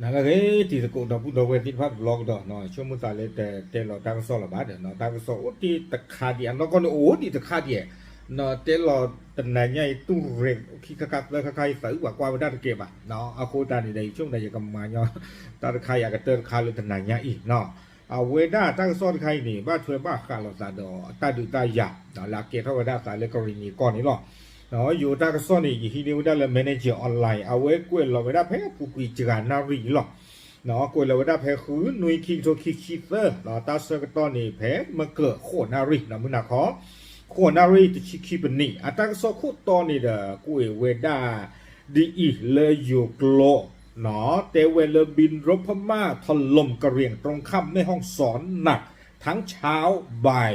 အဂ့ၢ် တံၤသကိးဒီပုၢ်ဒီဝဲၢ်သ့ၣ်တဖၣ်တဘျီကဒီး ဆိကမိၣ်သးလၢတတဲလီၤတၢ်ကစီၣ်လၢၤဘၣ်ဒီး တၢ်ကစီၣ်အိၣ်တ့ၢ်တခါဒံး အနီၢ်ကီၢ်န့ၣ်အိၣ်ဒံးတခါဒံး တဲလီၤတနၤညါအံၤ တူၢ်ရဲၣ်ခံခါခါသၢခါခါအံၤ သးအုးပှၤကွၢ်ဝဲဒၣ်တကဲဘၣ်. အဃိသတးန့ၣ်ဒီး ယဆိကမိၣ်သးယကမၤညီ တၢ်တခါအံၤအကတၢၢ်တခါလၢတနၤညါအံၤ အဝဲဒၣ်တၢ်ကစီၣ်တခါအံၤန့ၣ် ဘၣ်ထွဲဘၣ်ဃးလိာ်သးဒီးတၢ်ဒုးတၢ်ယၤ လၢအကဲထီၣ်ဝဲဒၣ်အသးလၢကရံၣ်နံၤကီၢ်န့ၣ်လီၤ. ယိၤတၢ်ကစီၣ်န့ၣ် ယဟံးန့ၢ်ဝဲဒၣ်လၢ Manager Online အဝဲကွဲးလီၤဝဲဒၣ်ဖဲအပူၤကွံာ်တဂၤနၣ်ရံၣ်အံၤလီၤ. ကွဲးလီၤဝဲဒၣ်ဖဲဃုနွံခံကထိခံဆံသၢ တၢ်ဆၢကတီၢ်န့ၣ် ဖဲမကၢၤဃိးနၣ်ရံၣ် မုၢ်နၤခီ ဃိးနၣ်ရံၣ်တဆံခံပနံး အတၢ်ကစီၣ်ခိၣ်တီန့ၣ်ဒီး ကွဲးဝဲဒၣ် ဒ်အံၤလၢယိၤကျိာ် တဲဝဲလၢ บินรบพม่าถล่มกะเหรี่ยงตรงข้ามแม่ฮ่องสอนหนัก ทั้งเช้าบ่าย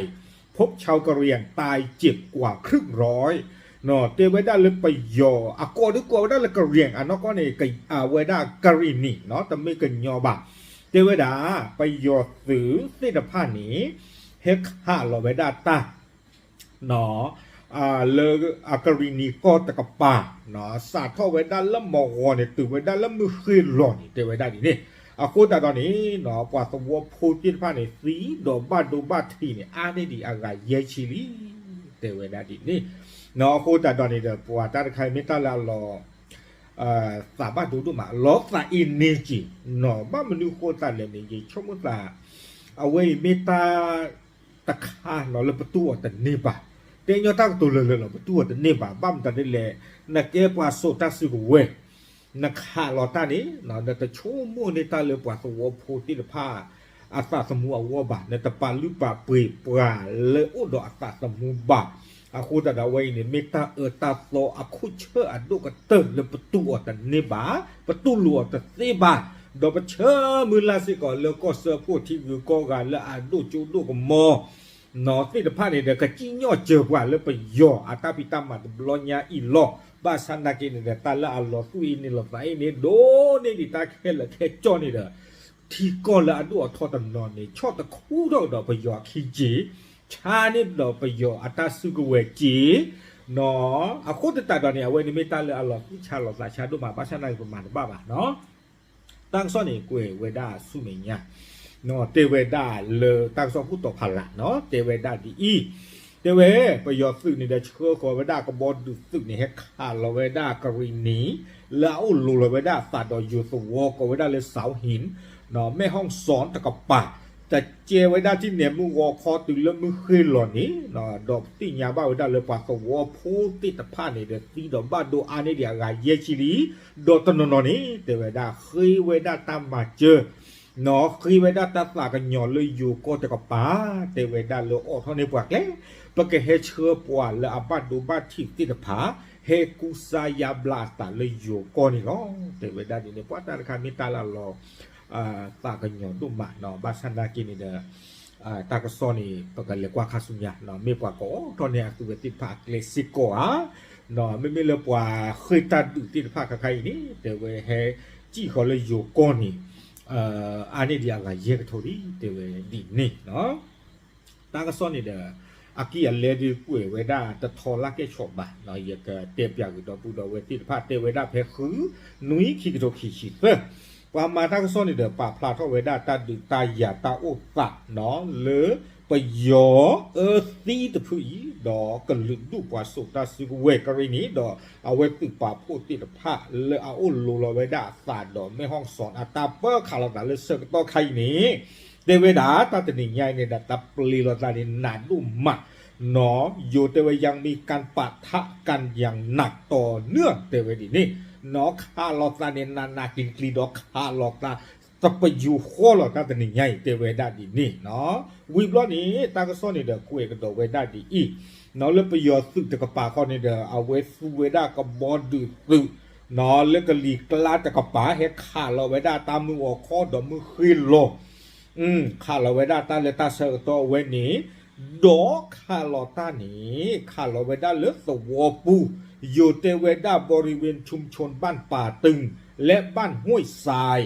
พบชาวกะเหรี่ยงตายเจ็บกว่าครึ่งร้อย တဲဝဲဒၣ်လၢပယီၤ အကိးဒုးကိးဝဲဒၣ်လၢကရံၣ် အနီၢ်ကီၢ်န့ၣ် အဝဲဒၣ်ကရံၣ်နံၤ တမ့ၢ်ကညီဘၣ်. တဲဝဲဒၣ် ပယီၤသုးသ့ၣ်တဖၣ်န့ၣ် ဟဲခးလီၤဝဲဒၣ်တၢ် လၢအကရံၣ်နံၤကီၢ်တကပၤ စးထီၣ်ဝဲဒၣ်လၢမီၢ်ဂီၤန့ၣ် တုၤဝဲဒၣ်လၢမုၢ်ဃ့ၢ်လီၤန့ၣ် တဲဝဲဒၣ်ဒ်န့ၣ်. အဃိသတးဒီးန့ၣ် ပှၤသဝီဖိသ့ၣ်တဖၣ်န့ၣ် သံဒီးဘၣ်ဒိဘၣ်ထံးန့ၣ် အါန့ၢ်ဒံးအဂၤယဲၢ်ဆံလံ တဲဝဲဒၣ်ဒ်န့ၣ်. အဃိသတးဒီးန့ၣ်ဒီး ပှၤတၢ်တခါအံၤမ့ၢ်တၢ်လၢအလီၤ သးဘၣ်ဒိဒိၣ်မး လီၤသးအ့န့ၢ်က့ၤ နီၢ် ဘၣ်မနုၤဃိသးလဲၣ်န့ၣ် ယဆိကမိၣ်သး အဝဲအံၤမ့ၢ်တၢ်တခါနီၢ်လၢပတူၢ်အီၤတန့ၢ်ဘၣ်. တဲညီတၢ်ကတိၤလၢာ်လၢာ်လီၤ ပတူၢ်အီၤတန့ၢ်ဘၣ် ဘၣ်မတၤဒ်လဲၣ် နကဲပှၤစိာ်တၢ်စုကဝဲၤ နခးလီၤတၢ်န့ၣ် နတဆိကမိၣ်န့ၢ်တၢ်လၢပှၤသဝီဖိသ့ၣ်တဖၣ် အသးသမူအဂီၢ်ဘၣ် နတပာ်လုၢ်ပာ်ပှ့ၤပှၤလၢအိၣ်ဒီးအသးသမူဘၣ်. အဃိသတးဒီးအဝဲအံၤန့ၣ် မ့ၢ်တၢ်အၢတၢ်သီအခိၣ်ဆၢအဒိၣ်ကတၢၢ်လၢပတူၢ်အီၤတန့ၢ်ဘၣ် ပတူၢ်လိာ်အီၤတသ့ဘၣ်. ဒီးပဆၢမုၢ်လၢ်စ့ၢ်ကီးလၢကီၢ်စၢဖှိၣ်ထံဂုၤကီၢ်ဂၤလၢအဒိၣ်ကၠိဒိၣ်ကမီၤ နီၢ် သ့ၣ်တဖၣ်န့ၣ်ဒီး ကစံၣ်ညီၣ်စၢၤပှၤလၢပယီၤအတၢ်ဖံးတၢ်မၤတဘျီညါအံၤလီၤ. ဘၣ်ဆၣ်နာ်က့န့ၣ်ဒီး တၢ်လၢအလီၤသူၣ်အ့န့ၢ်လီၤသးအ့န့ၣ် ဒိၣ်န့ၢ်ဒံးတၢ်ခဲလၢာ်ခဲကၠီန့ၣ်ဒီး ထံကီၢ်လၢအဒိၣ်အထီတနီၤန့ၣ် ဆီၣ်တခူထီၣ်ကဒီးပယီၤအခံက့ၤ ဆါန့ၢ်ဒီးပယီၤအတၢ်စုကဝဲၤက့ၤ နီၢ် အဃိသတးဒီးန့ၣ် အဝဲန့ၣ်မ့ၢ်တၢ်လၢအလီၤသူၣ်ဆါလီၤသးဆါဒိၣ်မး ဘၣ်ဆၣ်နာ်က့ပမၤတဘၣ်ဘၣ်နီၢ်. တၢ်ကစီၣ်န့ၣ် ကွဲးဝဲဒၣ်ဆူမဲာ်ညါ တဲဝဲဒၣ်လၢတၢ်ကစီၣ်ခိၣ်တီဖးလၢ်နီၢ် တဲဝဲဒၣ်ဒ်အံၤ, တဲဝဲ ပယီၤသုးန့ၣ်ဒီးဆှၢဃီၤဝဲဒၣ်ကဘီဒုးသုးန့ၣ် ဟဲခးလီၤဝဲဒၣ်ကရံၣ်နံၤ လၢအအိၣ်လိၤလီၤဝဲဒၣ်အသးဒီးယိၤသဝီကိးဝဲဒၣ်လၢ စးဟံၣ် မဲၣ်ဟီၣ်စီၣ်တကပၤ တကဲဝဲဒၣ်ထံၣ်န့ၣ်မုၢ်ဂီၤခီတုၤလၢမုၢ်ဃ့ၢ်လီၤန့ၣ် ဒီးပသ့ၣ်ညါဘၣ်ဝဲဒၣ်လၢပှၤသဝီဖိသ့ၣ်တဖၣ်န့ၣ်ဒီး သံဒီးဘၣ်ဒိအါန့ၢ်ဒံးအဂၤယဲၢ်ဆံလံ. ဒီးတနီၤနီၤန့ၣ် တဲဝဲဒၣ် ဃ့ဝဲဒၣ်တၢ်မၤစၢၤ နီၢ် ဃ့ဝဲဒၣ်တၢ်သးကညီၤလၢယိၤကီၢ်တကပၤ တဲဝဲဒၣ်လၢအိးထီၣ်န့ၢ်ပှၤကျဲ ပကဟဲဆှၢပှၤလၢအဘၣ်ဒိဘၣ်ထံးသ့ၣ်တဖၣ် ဟဲကူစါယါဘျါအသးလၢယိၤကီၢ်န့ၣ်လီၤ. တဲဝဲဒၣ်ဒ်န့ၣ် ပှၤတၢ်တခါမ့ၢ်တၢ်လၢအလီၤ သးကညီၤဒိၣ်မးနီၢ် ဘၣ်ဆၣ်နာ်က့န့ၣ်ဒီး တၢ်ကစီၣ်န့ၣ် ပကလဲၤကွၢ်ခါဆူညါ မ့ၢ်ပှၤကအိးထီၣ်န့ၢ်အသုဝဲသ့ၣ်တဖၣ်အကျဲစ့ၢ်ကီးဧါ. မ့မ့ၢ်လၢပှၤဃ့ၢ်တၢ်ဒုးသ့ၣ်တဖၣ်ခါခါအံၤန့ၣ် တဲဝဲဟဲစံၣ်ဃီၤလၢယိၤကီၢ်န့ၣ် အါန့ၢ်ဒံးအဂၤယဲၢ်ကထိလံ တဲဝဲဒ်န့ၣ်နီၢ်. တၢ်ကစီၣ်န့ၣ်ဒီး အကံၢ်အလဲဒုးကွဲးဝဲဒၣ်တထီလၢကဲၣ်ဆိးဘၣ် ယကတဲပၠးကဒီပုၢ်ဒီဝဲၢ်သ့ၣ်တဖၣ် တဲဝဲဒၣ်ဖဲဃု နွံ ခံကထိခံဆံသၢ ပှၤမၤတၢ်ကစီၣ်န့ၣ်ဒီး ပာ်ဖျါထီၣ်ဝဲဒၣ်တၢ်ဒုးတၢ်ယၤတၢ်အိၣ်သးနီၢ် လၢပယီၤအၢသံတဖုအံၤ ဒီးကလုာ်ဒူၣ်ပှၤစိာ်တၢ်စုကဝဲၤကရံၣ်နံၤ ဒီးအဝဲသုးပာ်ဖှိၣ်သ့ၣ်တဖၣ် လၢအအိၣ်လိၤလီၤဝဲဒၣ်အသးဒီးမဲၣ်ဟီၣ်စီၣ်အတၢ်ပၢခးလိာ်သးလၢဆၢကတီၢ်ခါအံၤန့ၣ် တဲဝဲဒၣ် တၢ်တနံၤညါအံၤန့ၣ်ဒီး တၢ်ပျံၤလိာ်သးန့ၣ်နးဒိၣ်မး နီၢ် ယိၤတဲဝဲ ยังมีการปะทะกันอย่างหนักต่อเนื่อง တဲဝဲဒ်န့ၣ် နီၢ် ခးလိာ်သးန့ၣ်နးနးကျံၤကျံၤဒီးခးလိာ်သး တပယူာ်ဃီလီၤ တၢ်တနံၤညါအံၤ တဲဝဲဒၣ်ဒ်န့ၣ်နီၢ်. ဝံၤဘျီန့ၣ် တၢ်ကစီၣ်န့ၣ်ဒီးကွဲးကဒီးဝဲဒၣ်ဒ်အံၤ နီၢ် လၢပယီၤသုးတကပၤခီန့ၣ်ဒီး အဝဲသူဝဲဒၣ်ကဘီဒုးသုး နီၢ် လၢကလံၤကျါတကပၤ ဟဲခးလီၤဝဲဒၣ်တၢ်မုၢ်ဂီၤခီဒီးမုၢ်ဃ့ၢ်လီၤ ခးလီၤဝဲဒၣ်တၢ်လၢတၢ်ဆၢကတီၢ်အဝဲန့ၣ် ဒီးခးလီၤတၢ်န့ၣ် ခးလီၤဝဲဒၣ်လၢသဝီပူၤ ယိၤတဲဝဲဒၣ် บริเวณชุมชนบ้านป่าตึง และบ้านห้วยทราย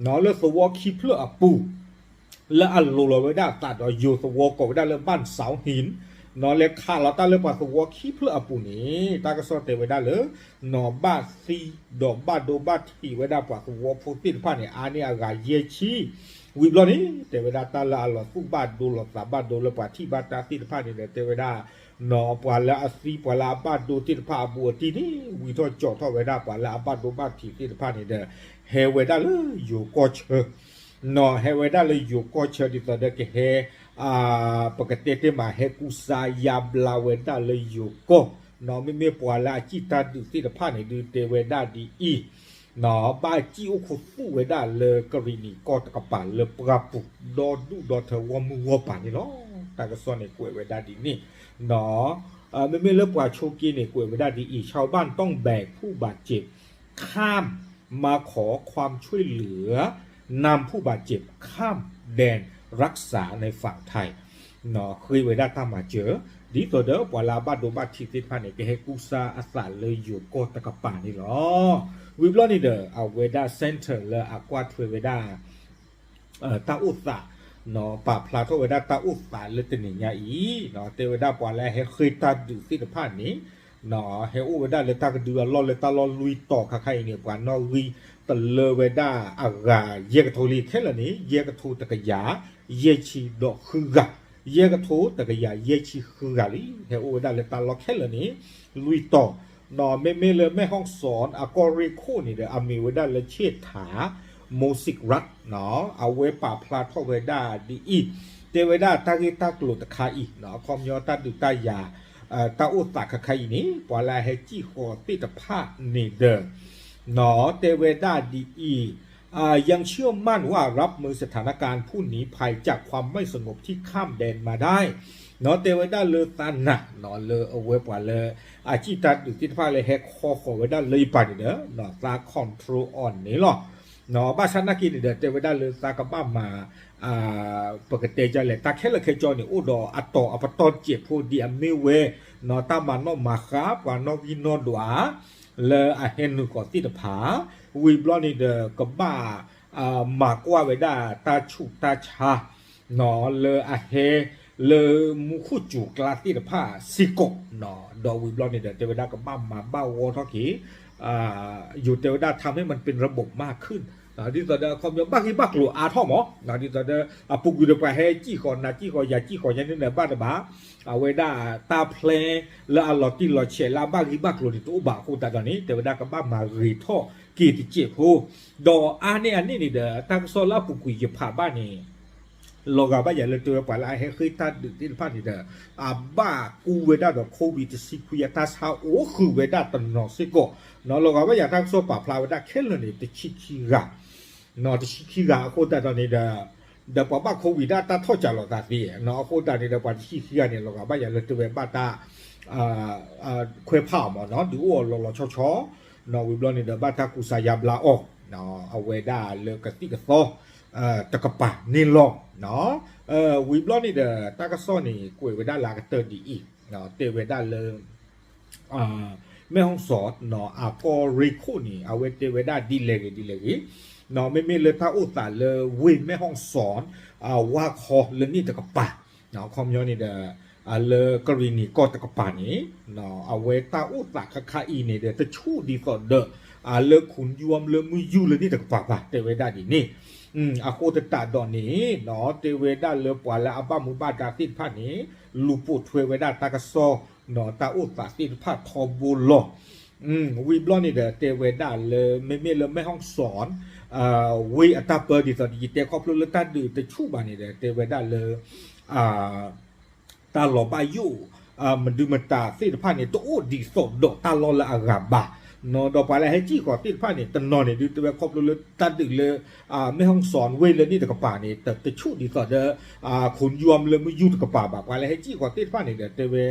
နီၢ် လၢသဝီခံဖျၢၣ်အပူၤ လၢအလိၤလီၤဝဲဒၣ်အသးဒီးယိၤသဝီကိးဝဲဒၣ်လၢ บ้านเสาหิน နီၢ်လဲၤခးလီၤတၢ်လၢပှၤသဝီခံဖျၢၣ်အပူၤန့ၣ် တၢ်ကစီၣ်တဲဝဲဒၣ်လၢ နီၢ်ဘၣ်သံဒီးဘၣ်ဒိဘၣ်ထံးဝဲဒၣ်ပှၤသဝီဖိသ့ၣ်တဖၣ်န့ၣ် အါန့ၢ်အဂၤယဲၢ်ဆံ, ဝံၤဘျီန့ၣ် တဲဝဲဒၣ်တၢ်လၢအလီၤသူၣ်ဘၣ်ဒိလီၤသးဘၣ်ဒိလၢပှၤထံၣ်ဘၣ်တၢ်သ့ၣ်တဖၣ်န့ၣ်ဒီး တဲဝဲဒၣ် နီၢ်ပှၤလၢအသံပှၤလၢအဘၣ်ဒိသ့ၣ်တဖၣ်အဘူးအတံၢ်န့ၣ် ဝံၤထီၣ်ကၠီထီၣ်ဝဲဒၣ်ပှၤလၢအဘၣ်ဒိဘၣ်ထံးသ့ၣ်တဖၣ်န့ၣ်ဒီး ဟဲဝဲဒၣ်လၢယိၤကီၢ်ဆၢ နီၢ်ဟဲဝဲဒၣ်လၢယိၤကီၢ်ဆၢဒ်သိးဒီးကဟဲ ပကတဲတ့ၢ်မး ဟဲကူစါယါဘျါဝဲဒၣ်လၢယိၤကီၢ်, နီၢ်မ့မ့ၢ်ပှၤလၢအစံၣ်တၢ်ဒုးသ့ၣ်တဖၣ်န့ၣ်ဒုးတဲဝဲဒၣ်ဒ်အံၤ, ဘၣ်စံၣ်အိၣ်ခိးသူၣ်ဝဲဒၣ်လၢကရံၣ်နံၣ်ကီၢ်တကပၤလၢပှၢ်ပူၤ ဒီဒူၣ်ဒီထၢဂီၢ်မုၢ်ဂီၢ်ပၤန့ၣ်လီၤ. တၢ်ကစီၣ်န့ၣ်ကွဲးဝဲဒၣ်ဒ်န့ၣ်, နီၢ် မ့မ့ၢ်လၢပှၤဆိးက့န့ၣ် ကွဲးဝဲဒၣ်ဒ်အံၤ ชาวบ้านต้องแบกผู้บาดเจ็บ ข้าม มาขอความช่วยเหลือนำผู้บาดเจ็บข้ามแดนรักษาในฝั่งไทย နီၢ်ဃ့ဝဲဒၣ်တၢ်မၤစၢၤ ဒ်သိးဒီးပှၤလၢအဘၣ်ဒိဘၣ်ထံးသ့ၣ်တဖၣ်န့ၣ် ကဟဲကူစါအသးလၢယိၤကီၢ်တကပၤန့ၣ်လီၤ. ဝံၤဘျီန့ၣ်ဒီး အဝဲဒၣ် center လၢအကွၢ်ထွဲဝဲဒၣ် တၢ်အိၣ်သး, နီၢ်ပာ်ဖျါထီၣ်ဝဲဒၣ်တၢ်အိၣ်သးလၢတနံၤညါအံၤ, နီၢ်တဲဝဲဒၣ်ပှၤလၢအဟဲဃ့တၢ်ဒုးသ့ၣ်တဖၣ်န့ၣ်, နီၢ်ဟဲအိၣ်ဝဲဒၣ်လၢတၢ်ကဒုအလီၢ် လၢတၢ်လီၢ်လွံၢ်တီၤခါခါအံၤန့ၣ် ပှၤနီၣ်ဂံၢ်တလၢဝဲဒၣ်အဂၤယဲၢ်ကထိလံ ခဲလၢာ်န့ၣ် ယဲၢ်ကထိတကယၤယဲၢ်ဆံဒီးဃုဂၤ, ယဲၢ်ကထိတကယၤယဲၢ်ဆံဃုဂၤလံ ဟဲအိၣ်ဝဲဒၣ်လၢတၢ်လီၢ်ခဲလၢာ်န့ၣ် လွံၢ်တီၤ နီၢ်မ့မ့ၢ်လၢ แม่ฮ่องสอน အကီၢ်ရ့ၣ်ခိၣ်န့ၣ်ဒီး အမ့ၢ်ဝဲဒၣ်လၢ เชษฐา โมสิกรัตน์ နီၢ်အဝဲပာ်ဖျါထီၣ်ဝဲဒၣ်ဒ်အံၤ, တဲဝဲဒၣ်တၢ်ဂ့ၢ်တၢ်ကျိၤတခါအံၤ နီၢ်အခီပညီတၢ်ဒုးတၢ်ယၤ တၢ်အိၣ်သးခါခါအံၤန့ၣ် ပှၤလၢအဟဲစံၣ်ဃီၤသ့ၣ်တဖၣ်န့ၣ်ဒီး နီၢ်တဲဝဲဒၣ်ဒ်အံၤ, ยังเชื่อมั่นว่ารับมือสถานการณ์ผู้ลี้ภัยจากความไม่สงบที่ข้ามแดนมาได้ နီၢ်တဲဝဲဒၣ်လၢသးနာ် နီၢ်လၢအဝဲပှၤလၢ အစံၣ်တၢ်ဒုးသ့ၣ်တဖၣ်လၢဟဲခီဃီၤဝဲဒၣ်လၢယပၤန့ၣ်ဒီး နီၢ်သး control on န့ၣ်လီၤ. နီၢ်ဘၣ်ဆၣ်နာ်က့န့ၣ်ဒီး တဲဝဲဒၣ်လၢသးကဘၣ်မၤ ပကတဲဒ်လဲၣ် တၢ်ခဲလၢာ်ခဲဆ့န့ၣ် အိၣ်ဒီးအတီၤအပတီၢ်တစဲးဖိဒ်အမ့ၢ်ဝဲ နီၢ်တၢ်မၤနီၣ်မၤဃါ ပှၤနီၣ်ဂံၢ်နီၣ်ဒွး လၢအဟဲနုာ်ဃီၤသ့ၣ်တဖၣ် ဝံၤဘျီန့ၣ်ဒီး ကဘၣ် မၤကွၢ်ဝဲဒၣ်တၢ်ဆူးတၢ်ဆါ နီၢ်လၢအဟဲ လၢမူခိၣ်စူၤကျါသ့ၣ်တဖၣ်စ့ၢ်ကီး ဒီးဝံၤဘျီန့ၣ်ဒီး တဲဝဲဒၣ်ကဘၣ်မၤဘၣ်ဂီၢ်ထီၣ်က့ၤ ယိၤတဲဝဲဒၣ် ทำให้มันเป็นระบบมากขึ้น ဒ်သိးဒီးအခီပညီဘၣ်ဂ့ၢ်ဘၣ်ကျိၤအါထီၣ်မး ဒ်သိးဒီး အပူၤကွံာ်ဒီးပှၤဟဲစံၣ်ဃီၤနၤစံၣ်ဃီၤယၤစံၣ်ဃီၤညါန့ၣ်ဒီး ဘၣ်တဘၣ် အဝဲဒၣ်တၢ် plan လၢအလီၤတံၢ်လီၤဆဲးလၢအဘၣ်ဂ့ၢ်ဘၣ်ကျိၤန့ၣ် တအိၣ်ဘၣ်အဃိသတးဒီးန့ၣ် တဲဝဲဒၣ်ကဘၣ်မၤဂ့ၤထီၣ်က့ၤတစဲးဖိ ဒီးအါန့ၢ်အန့ၣ်န့ၣ်ဒီး တၢ်ကစီၣ်လၢအပူၤကွံာ်ယဖးဘၣ်န့ၣ် လီၤဂာ်ဘၣ်ယၤလၢတဲဝဲပှၤလၢအဟဲဃ့တၢ်ဒုးသ့ၣ်တဖၣ်န့ၣ်ဒီး အဘၣ်ကူဝဲဒၣ်ဒီး COVID တဆံခွံအတၢ်ဆါအိၣ်ဃုာ်ဝဲဒၣ်တနီၤစ့ၢ်ကီး နီၢ်လီၤဂာ်ဘၣ်ယၤတၢ်ကစီၣ်ပာ်ဖျါဝဲဒၣ်ခဲလၢာ်န့ၣ် တဆံခံဂၤ နီၢ်တဆံခံဂၤအဃိသတးဒီးန့ၣ်ဒီး ဒီးပှၤဘၣ် COVID ဒၣ်တၢ်ထီၣ်စးလီၤသးသ့ နီၢ်အဃိသတးန့ၣ်ဒီး ပှၤတဆံခံဂၤန့ၣ် လီၤဂာ်ဘၣ်ယၤလၢတဲဝဲဘၣ်တၢ် ခွဲးဖးအီၤမး နီၢ်ဒုးအိၣ်အီၤလီၤလီၤဆီဆီ နီၢ်ဝံၤဘျီန့ၣ်ဒီး ဘၣ်တၢ်ကူစါယါဘျါအီၤ အဝဲဒၣ်လၢကသံၣ်ကသီ တကပၤန့ၣ်လီၤ. ဝံၤဘျီန့ၣ်ဒီး တၢ်ကစီၣ်န့ၣ် ကွဲးဝဲဒၣ်လၢအကတၢၢ်ဒ်အံၤ တဲဝဲဒၣ်လၢ แม่ฮ่องสอน နီၢ်အကီၢ်ရ့ၣ်ခိၣ်န့ၣ် အဝဲတဲဝဲဒၣ်ဒ်လဲၣ်ဂ့ၤဒ်လဲၣ်ဂ့ၤ နီၢ်မ့မ့ၢ်လၢတၢ်အိၣ်သးလၢ ဝ့ၢ် แม่ฮ่องสอน ဝါခီလၢန့ၣ်တကပၤ အခီပညီန့ၣ်ဒီး လၢကရံၣ်နံၣ်ကီၢ်တကပၤန့ၣ် အဝဲတၢ်အိၣ်သးခါခါအံၤန့ၣ်ဒီး တဆူၣ်ဒ်သိးဒီး လၢခုၣ်ယွမ်လၢမုၢ်ယူၢ်လၢန့ၣ်တကပၤဘၣ် တဲဝဲဒၣ်ဒ်န့ၣ် အဃိသတးဒီးန့ၣ် နီၢ်တဲဝဲဒၣ်လၢပှၤလၢအဘၣ်မူဘၣ်ဒါသ့ၣ်တဖၣ်န့ၣ် လူၤပိာ်ထွဲဝဲဒၣ်တၢ်ကစီၣ် နီၢ်တၢ်အိၣ်သးသ့ၣ်တဖၣ်ထီဘိလီၤ. ဝံၤဘျီန့ၣ်ဒီး တဲဝဲဒၣ်လၢ မ့မ့ၢ်လၢ แม่ฮ่องสอน ဝ့ၢ်အတၢ်ပၢဒ်သိးဒီး ယတဲခီဖျိလၢတၢ်ဒုးတဆူၣ်ဘၣ်န့ၣ်ဒီး တဲဝဲဒၣ်လၢ တၢ်လီၤဘၣ်ယိၣ် မဒုမတၤသ့ၣ်တဖၣ်န့ၣ် တအိၣ်ဒ်သိးဒီးတၢ်လီၢ်လၢအဂၤဘၣ် နီၢ်ဒီးပှၤလၢဟဲစံၣ်ဃီၤသ့ၣ်တဖၣ်န့ၣ် တနီၤန့ၣ်ဒုးတဲဝဲခီဖျိလၢတၢ်ဒုးလၢ แม่ฮ่องสอน ဝ့ၢ်လၢန့ၣ်တကပၤန့ၣ် တဆူၣ်ဒ်သိးဒီး ခုၣ်ယွမ်လၢမုၢ်ယူၢ်တကပၤဘၣ် ပှၤလၢဟဲစံၣ်ဃီၤသ့ၣ်တဖၣ်န့ၣ်ဒီး တဲဝဲ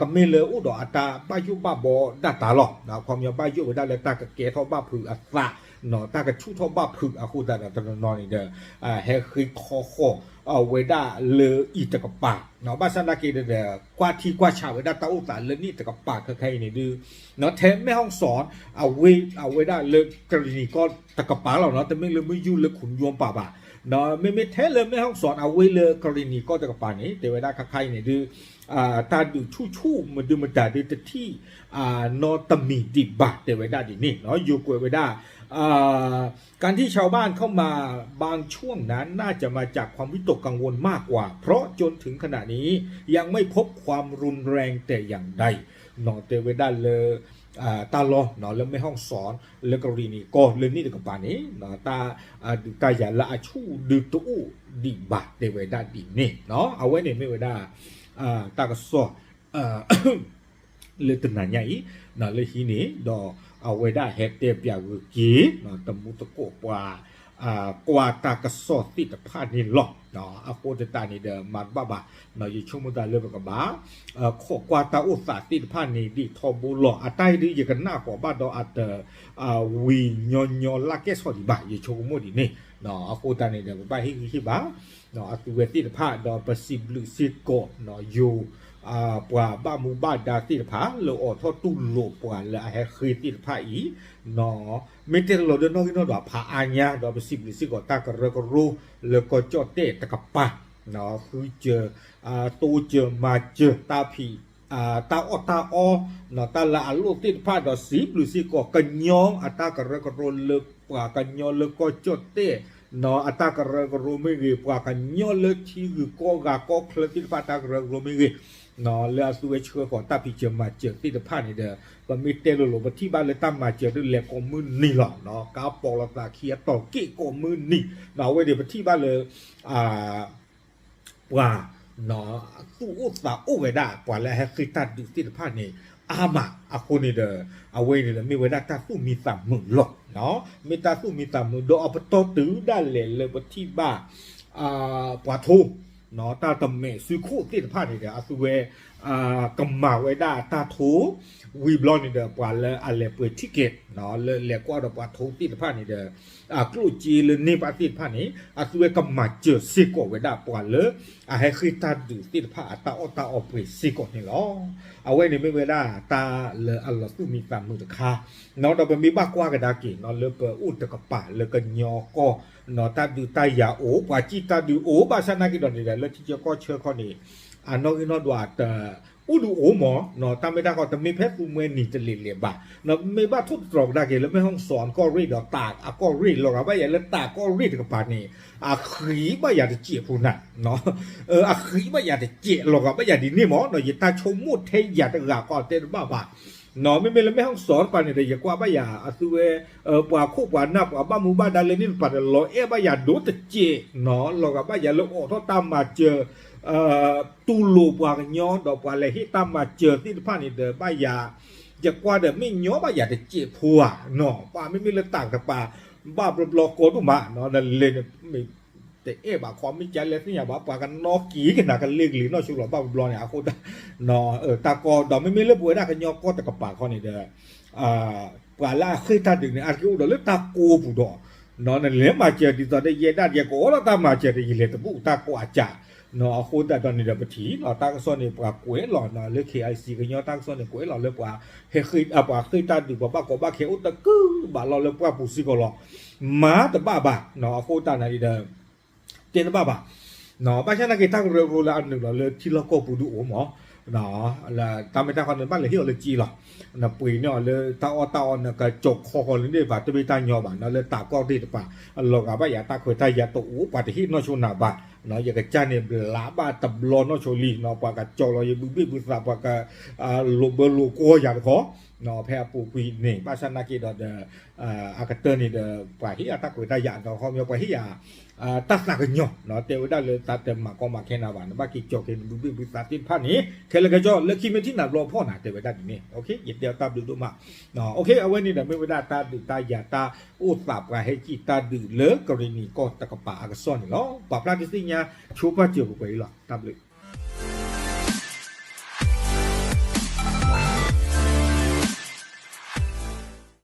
ကမ့ၢ်လၢအိၣ်ဒီးအတၢ်ဘၣ်ယိၣ်ဘၣ်ဘီဒၣ်တၢ်လီၤ. အခီပညီဘၣ်ယိၣ်ဝဲဒၣ်လၢတၢ်ကကဲထီၣ်ဘၣ်ဖုးအသး နီၢ်တၢ်ကဆူၣ်ထီၣ်ဘၣ်ဖုးအဃိသတးဒီး တနီၤနီၤန့ၣ်ဒီး ဟဲဃ့ခီဃီၤ ဝဲဒၣ်လၢအံၤတကပၤ ဘၣ်ဆၣ်နာ်က့ဒီး ကွၢ်ထံကွၢ်ဆးဝဲဒၣ်တၢ်အိၣ်သးလၢန့ၣ်တကပၤခဲခဲအံၤန့ၣ်ဒုး ထဲ แม่ฮ่องสอน အဝ့ၢ်အဝဲဒၣ်လၢကရံၣ်နံၣ်ကီၢ်တကပၤလီၤနီၢ် တမ့ၢ်လၢမုၢ်ယူၢ်လၢခုၣ်ယွမ်ပၤဘၣ် မ့မ့ၢ်ထဲလၢမဲၢ်ဟီၣ်စီၣ်အဝဲလၢကရ့ၣ်နံၤကီၢ်တကပၤန့ၣ် တဲဝဲဒၣ်ခါခါအံၤန့ၣ်ဒုး တၢ်ဒုးဆူၣ်ဆူၣ်မဒုမတၤဒုးတထံၣ် နီတမံၤဒံးဘၣ် တဲဝဲဒၣ်ဒ်န့ၣ် ယိၤကွဲးဝဲဒၣ် การที่ชาวบ้านเข้ามาบางช่วงนั้นน่าจะมาจากความวิตกกังวลมากกว่า เพราะจนถึงขณะนี้ยังไม่พบความรุนแรงแต่อย่างใด တဲဝဲဒၣ်လၢ တၢ်လီၢ်လၢမဲၢ်ဟီၣ်စီၣ် လၢကရ့ၣ်နံၤကီၢ်လၢန့ၣ်တကပၤန့ၣ် တၢ်ဒုးတၢ်ယၤလၢအဆူၣ်ဒုးတအိၣ်ဒံးဘၣ် တဲဝဲဒၣ်ဒ်န့ၣ် အဝဲန့ၣ်မ့ၢ်ဝဲဒၣ် တၢ်ကစီၣ် လၢတနၤညါအံၤ လၢဟံးန့ၣ် ဒီးအဝဲဒၣ်ဟဲတဲပၠးဂုာ်က့ၤ တမူသကိးပှၤ ကွၢ်တၢ်ကစီၣ်သ့ၣ်တဖၣ်န့ၣ်လီၤ. အဃိသတးန့ၣ်ဒီးမၤတဘၣ်ဘၣ် ယဆိကမိၣ်သးလၢပကဘၣ် ခိးကွၢ်တၢ်အိၣ်သးသ့ၣ်တဖၣ်န့ၣ်ဒ်ထီဘိလီၤ. အတၢ်အံၤဒုးယကနၣ်ဃီၤဘၣ်ဒီးအတ ဝံၤညီညီလၢကဲၣ်ဆိးဒံးဘၣ် ယဆိကမိၣ်ဒ်န့ၣ် အဃိသတးန့ၣ်ဒီး ပဘၣ်ဟ့ၣ်ဂံၢ်ဟ့ၣ်ဘါ အသုဝဲသ့ၣ်တဖၣ် ဒီးပစံးဘျုးစ့ၢ်ကီး ယိၤ ပှၤဘၣ်မူဘၣ်ဒါသ့ၣ်တဖၣ် လၢအိးထီၣ်တူၢ်လိာ်ပှၤလၢအဟဲဃ့သ့ၣ်တဖၣ်အံၤ မ့ၢ်တဲလီၤဒီးနီၣ်ဂံၢ်နီၣ်ဒွးဖးအါညါ ဒီးပစံးဘျုးစ့ၢ်ကီးတၢ်ကရၢကရိ လၢကီၢ်ကၠီၣ်တဲၣ်တကပၤ ဃုစၢၤ တိစၢၤမၤစၢၤ တၢ်ဖံး တၢ်အီၣ်တၢ်အီ တၢ်လၢအလိၣ်သ့ၣ်တဖၣ် ဒီးစံးဘျုးစ့ၢ်ကီးကညီအတၢ်ကရၢကရိလၢပှၤကညီလၢကီၢ်ကၠီၣ်တဲၣ် အတၢ်ကရၢကရိမ့ၢ်ဂ့ၤ ပှၤကညီလၢထံဂုၤကီၢ်ဂၤကီၢ်ချၢသ့ၣ်တဖၣ်တၢ်ကရၢကရိမ့ၢ်ဂ့ၤ လၢအသုဝဲဆှၢဃီၤတၢ်ဖံးစၢၤမၤစၢၤသ့ၣ်တဖၣ်န့ၣ်ဒီး ပမ့ၢ်တဲလိၤလိၤ ပထံၣ်ဘၣ်လၢတၢ်မၤစၢၤဒုးလဲၤကိးမုၢ်နံၤလီၤ. ကါပိာ်လိာ်သးခံအတီၢ်က့ၣ်ကိးမုၢ်နံၤ အဝဲန့ၣ်ပထံၣ်ဘၣ်လၢ ပှၤ သူၣ်အိၣ်သးအိၣ်ဝဲဒၣ် ပှၤလၢအဟဲဃ့တၢ်ဒုးသ့ၣ်တဖၣ်န့ၣ် အါမး အဃိန့ၣ်ဒီး အဝဲန့ၣ်ဒီးမ့ၢ်ဝဲဒၣ်တၢ်သူၣ်မံသးမုာ်လီၤ. မ့ၢ်တၢ်သူၣ်မံသးမုာ် ဒီးအပတီၢ်တုၤဒၣ်လဲာ်လၢပထံၣ်ဘၣ် ပှၤထိ တၢ်တမဲာ်စုခိၣ်သ့ၣ်တဖၣ်န့ၣ်ဒီး အသုဝဲ ကမၤဝဲဒၣ်တၢ်ထိ ဝံၤဘျီန့ၣ်ဒီး ပှၤလၢအလဲၤပှ့ၤ ticket လၢလဲၤကွၢ်ဒီးပှၤထိသ့ၣ်တဖၣ်န့ၣ်ဒီး အကျိၣ်စ့လၢန့ၢ်ဘၣ်သ့ၣ်တဖၣ်န့ၣ် အသုဝဲကမၤစၢၤစ့ၢ်ကီးဝဲဒၣ်ပှၤလၢ အဟဲဃ့တၢ်ဒုးသ့ၣ်တဖၣ်အတၢ်အီၣ်တၢ်အီပှ့ၤစ့ၢ်ကီးန့ၣ်လီၤ. အဝဲန့ၣ်မ့ၢ်ဝဲဒၣ်တၢ်လၢအလီၤသူၣ်မံသးမုာ်တခါ ဒီးပမ့ၢ်ဘၣ်ကွၢ်ကဒါက့ၤ လၢပအိၣ်တကပၤလၢကညီကီၢ် တၢ်ဒုးတၢ်ယၤအိၣ် ပှၤစံၣ်တၢ်ဒုးအိၣ် ဘၣ်ဆၣ်နာ်က့ဒီးန့ၣ်ဒီး လၢထံဆၢကီၢ်ဆၢခီန့ၣ် အနီၣ်ဂံၢ်နီၣ်ဒွးတ အိၣ်ဒုးအိၣ်မး တၢ်မ့ၢ်တၢ်ကီ တမ့ၢ်ဖဲသူမှဲနံၤတလ့ၤလဲၤဘၣ် မ့ၢ်ဘၣ်ထိၣ်သတြီၤကဒါက့ၤလၢမဲၢ်ဟီၣ်စီၣ်ကီၢ်ရ့ၣ်ဒီးတးအကီၢ်ရ့ၣ် လီၤဂာ်ဘၣ်ယၤလၢတးကီၢ်ရ့ၣ်တကပၤန့ၣ် အဃံးဘၣ်ယၤတစဲးဖိနၤ အဃံးဘၣ်ယၤတစဲး လီၤဂာ်ဘၣ်ယၤဒ်န့ၣ်မး ယတၢ်ဆိကမိၣ်ထဲယၤတဂၤဃီတဲတဘၣ်ဘၣ် မ့မ့ၢ်လၢမဲၢ်ဟီၣ်စီၣ်တကပၤန့ၣ်ဒီး ယကွၢ်ဘၣ်ယၤ အသုဝဲ ပှၤခိၣ်ပှၤနၢ်ပှၤဘၣ်မူဘၣ်ဒါလၢန့ၣ်တကပၤဒီး လီၤအဲၣ်ဘၣ်ယၤဒိၣ်တစဲး လီၤဂာ်ဘၣ်ယၤလၢအိးထီၣ်တၢ်မၤစၢၤ တူၢ်လိာ်ပှၤကညီ ဒီးပှၤလဲၤဟ့ၣ်တၢ်မၤစၢၤသ့ၣ်တဖၣ်န့ၣ်ဒီး ဘၣ်ယၤ ယကွၢ်ဒီးမ့ၢ်ညီဘၣ်ယၤတစဲးဖိဧါ ပှၤမ့မ့ၢ်လၢတးကပၤ ဘၣ်ဘျီဘျီကီဒိၣ်မး နလဲၤန့ၣ် တအဲၣ်ဘၣ်ခီ မ့ၢ်ကလဲၤသ့ၣ်ညါဘၣ် ပှၤကနီၣ်က့ၤကနၤကလ့ကလ့ၤနီၢ်ဆိလီၤဘၣ်ဘျီန့ၣ် အဃိ တၢ်ကီဒီး မ့မ့ၢ်လၢပဝဲဒၣ်ကညီကီၢ်တကပၤခီန့ၣ်ဒီး ပှၤလၢအဃ့ၢ်တၢ်ဒုးန့ၣ် အါတက့ၢ်အိၣ်ဒီးလၢတၢ်ကိးပူၤဒီး နလဲၤမၤစၢၤဒ်သိးဒီးယဲဒၣ်ယကအိးထီၣ်တၢ်မၤစၢၤဒီး ယလဲၤတဘူၣ်တၢ်ကိးအစး အဃိသတးဒီးန့ၣ်ဒီးပထံၣ်လီၤ တၢ်ကစီၣ်န့ၣ် ပှၤကွဲးလီၤလၢ KIC ကညီတၢ်ကစီၣ်န့ၣ် ကွဲးလီၤလၢပှၤ ပှၤဃ့ၢ်တၢ်ဒုး ပှၤဘၣ်ကီဘၣ်ခဲအိၣ်တကုၢ်ဘၣ်လီၤလၢပှၢ်ပူၤစ့ၢ်ကီးလီၤ မၤတဘၣ်ဘၣ် အဃိသတးန့ၣ်ဒီး တဲတဘၣ်ဘၣ် ဘၣ်ဆၣ်နာ်က့တၢ်ကရၢကရိလၢအနုာ်လီၤလၢထံလီၢ်ကီၢ်ပူၤဒုးအိၣ်မး တၢ်မ့ၢ်တၢ်ကီန့ၣ် ဘၣ်လဲၤဟ့ၣ်အီၤလၢက့လီၤ နပှ့ၤန့ၢ်အီၤလၢတၢ်အီၣ်တၢ်အီ နကကၠီၤခီဃီလၢန့ၣ်ဘၣ် တမ့ၢ်တၢ်ညီဘၣ် လၢတးကီၢ်သ့ၣ်တဖၣ် လီၤဂာ်ဘၣ်ယၤတၢ်ခွဲးတၢ်ယာ်တအိၣ် ပှၤတဟ့ၣ်နီၢ်ဆိနၤဘၣ် ယကစၢ်န့ၣ် ဘျးဘၣ်တဘျီနီၢ်ဆိလံ ပှၤကကၠီၤလီၤယဘုဘ့ၣ်ဘုသး ပှၤက လိာ်ဘၢလိာ်ကွီယၤတခီ ဖဲအပူၤကွံာ်န့ၣ် ဘၣ်ဆၣ်နာ်က့ဒီးဒီး အကတၢၢ်န့ၣ်ဒီး ပှၤဟ့ၣ်ယၤတၢ်ခွဲးတၢ်ယာ်ဒီး ခီပညီ ပှၤဟ့ၣ်ယၤ တၢ်သးကညီၤ တဲဝဲဒၣ်လၢတၢ်တမၤကီမၤခဲနၤဘၣ် နဘၣ်က့ၤကၠီၤက့ၤနဘုဘ့ၣ်ဘုသးသ့ၣ်တဖၣ်န့ၣ် ခဲလၢာ်ခဲဆ့ လၢခံမ့ၢ်ထံၣ်နၤဘျီဖီၣ်နၤ တဲဝဲဒၣ်ဒ်န့ၣ် ယတဲအီၤတၢ်ဘျုးဒိၣ်မး အဝဲန့ၣ်ဒီးမ့ၢ်ဝဲဒၣ်တၢ်ဒုးတၢ်ယၤတၢ်အိၣ်သး ပှၤဟဲကံၣ်တၢ်ဒုးလၢကရ့ၣ်နံၤကီၢ်တကပၤအကစီၣ်န့ၣ်လီၤ. ပာ်ဖျါဒုးသ့ၣ်ညါဆိပာ်စၢၤပှဲၤပှဲၤအံၤလီၤ. တၢ်ဘျုး